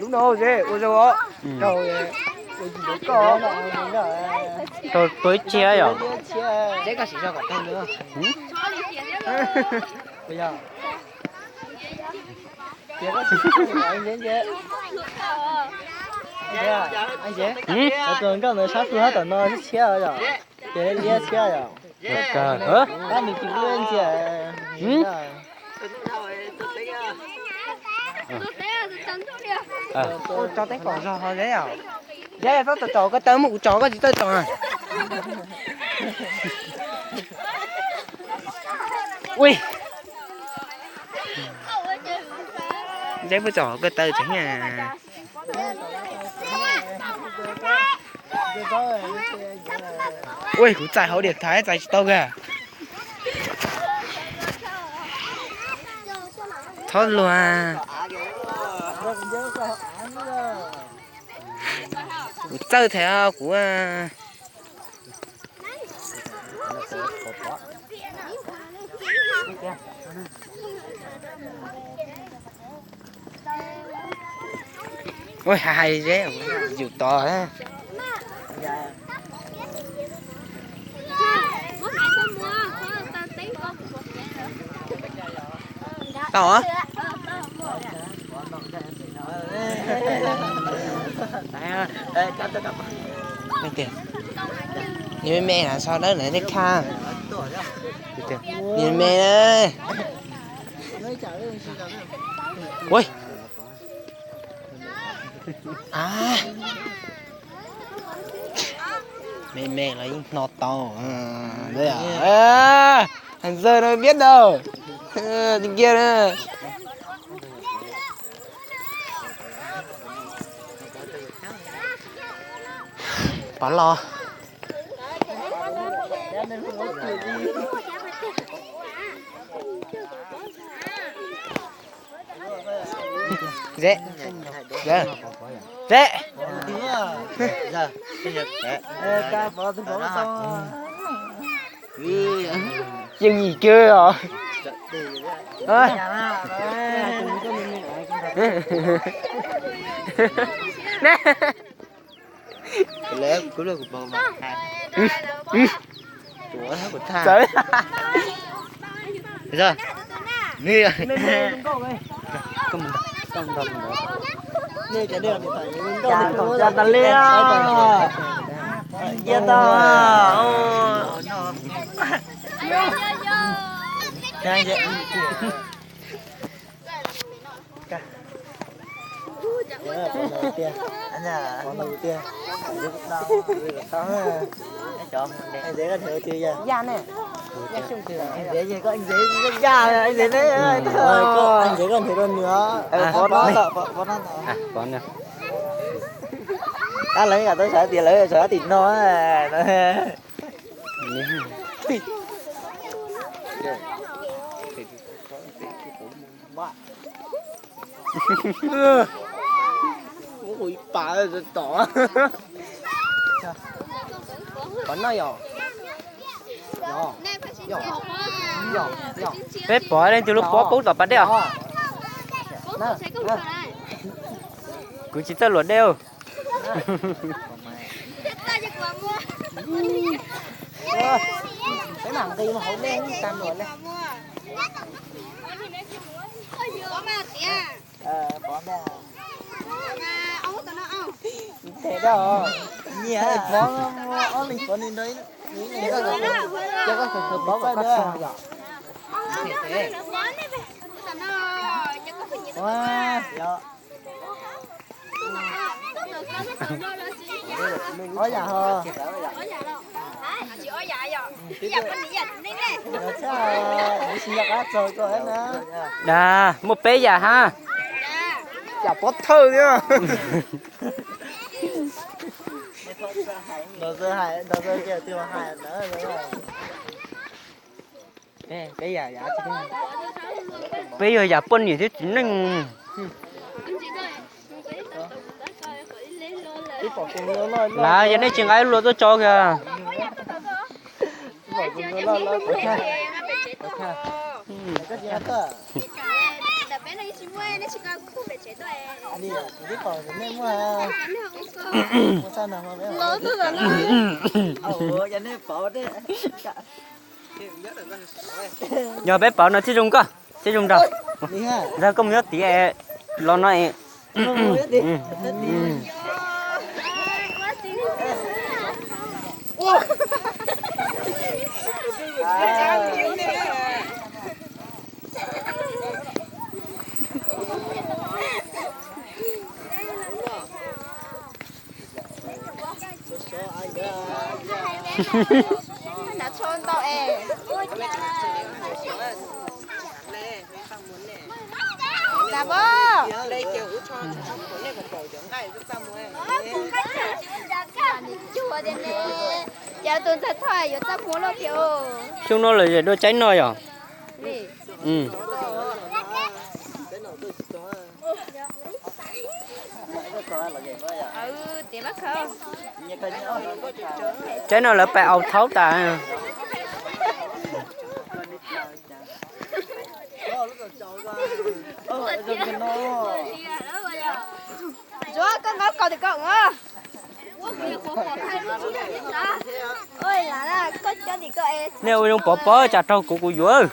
No, ua zoo os. Rau tus ib txhia yom. Tus nkauj ntawd sab xu hab tom no tshiab yom. Ces liab tshiab yom. Pab nws tsis ua ntsia. Tso teeb kom zog ho Zeb os. Zeb, txhob tso koj taw, muab kuv tso koj tsis txawj tso. Ui, Zeb puas tso koj taw tseem. Ui, kuv txais hauv diam thaiv txais tsis tau kag. Txhob luag. Kuv txawj thaiv kuv. Ua hais hais Zeb, yus tod. Tau. Nws me me na, sau dawb na, nej khaj. Nws me me na. Ui. Me me los yeej hno tau. Hàng giờ nó biết đâu. Trên kia nữa. Pov los. Zeb. Zeb. Yeej yim kiag os. Txawm. Cia tas li os. Cia tau. Tab lawv kom tau sawv tias lawv sawv tim no. Ua ib pas tom. Pov noj yom. Peb pov leej twg lub pob pub tom pas dej os. Kuv tsis txawj luam dej. Peb mam nqis mus hauv dej tag luam li. Nyiam pov, ob leeg pov li nrog ib leeg, cov koj khwv khwv pov kom koj txog yom. Ob yam ho. Tsis nco qab txog koj na. Muaj peb yam hab. Yam pov thawj thiab. Peb yog yam poj niam thiab txiv neej. Lav yog nej tsis nqa ib lua tuaj tso kiag. Yog peb pauv no thiaj zoo koj, thiaj zoo nraug. Ntag koj mus nyob tid los no es. Xyoo no lawm zem dua tsaib no yom? Tsaib no lawv pais aus thaub tas. Nej ua zoo pov pob tsam raug kuv kuv yuav.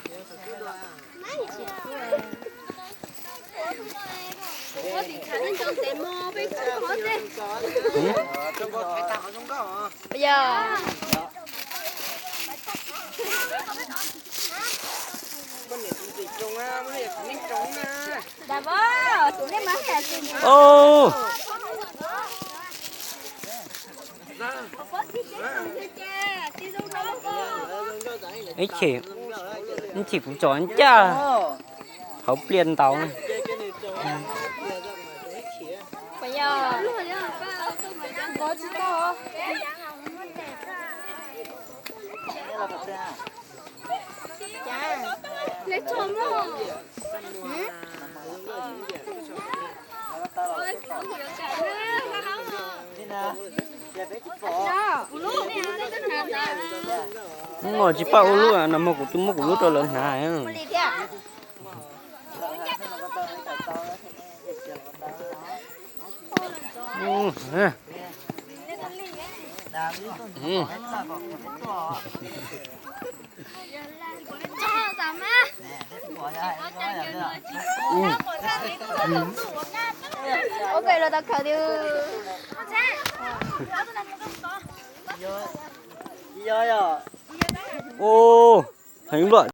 Ib chim, ib chim kuv tsom ncaj hauv pliaj ntaus. Mus tsis pab ua lub no mas kuv twb muab kuv lub rau lawv hnav. Ua ke los tau khaws li. Ua, heev luaj.